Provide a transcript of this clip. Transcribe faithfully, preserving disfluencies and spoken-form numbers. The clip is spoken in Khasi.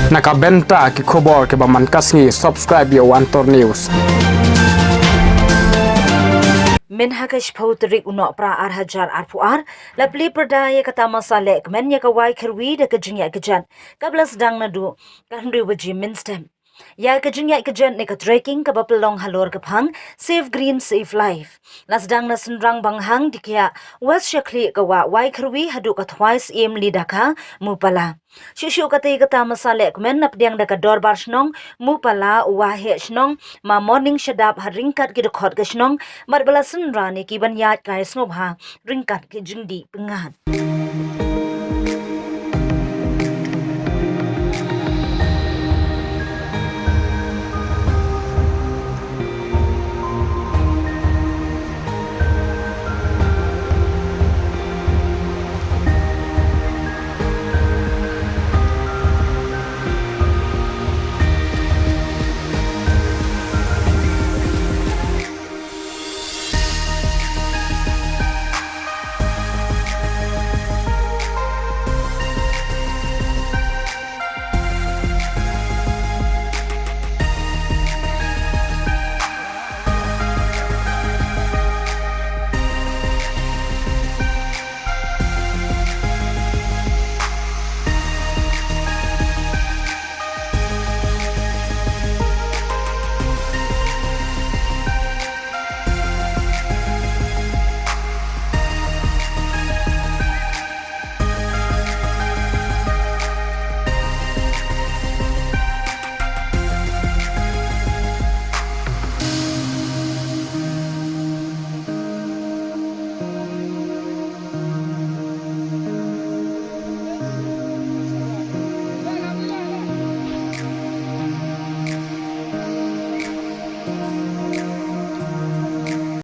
Na ka bynta ki khubor kiba man ka sngi, subscribe ïa u Antor News. Mynha ka shiphew tarik u Nohprah ar hajar arphew ar, la plie pyrda ïa ka tamasa lehkmen ïa ka Wai Kharwi da ka jingïaid kjat kaba la sdang naduh ka hynriew baje mynstep. Ïa ka jingïaid kjat ne ka trekking kaba pynlong halor ka phang Save Green Save Life la sdang na Synrang Banghang, Dikhiah West, sha khlieh ka wah Wai Kharwi haduh ka Thwai Syiem Lidakha Mupala. Shuh shuh katei ka tamasa lehkmen la pdiang da ka Dorbar Shnong Mupala, u Waheh Shnong Ma Morning Shadap ha ryngkat ki dkhot ka shnong bad ba la synran ïa ki ban ïaid kai sngewbha ryngkat ki jingdih pyngngad.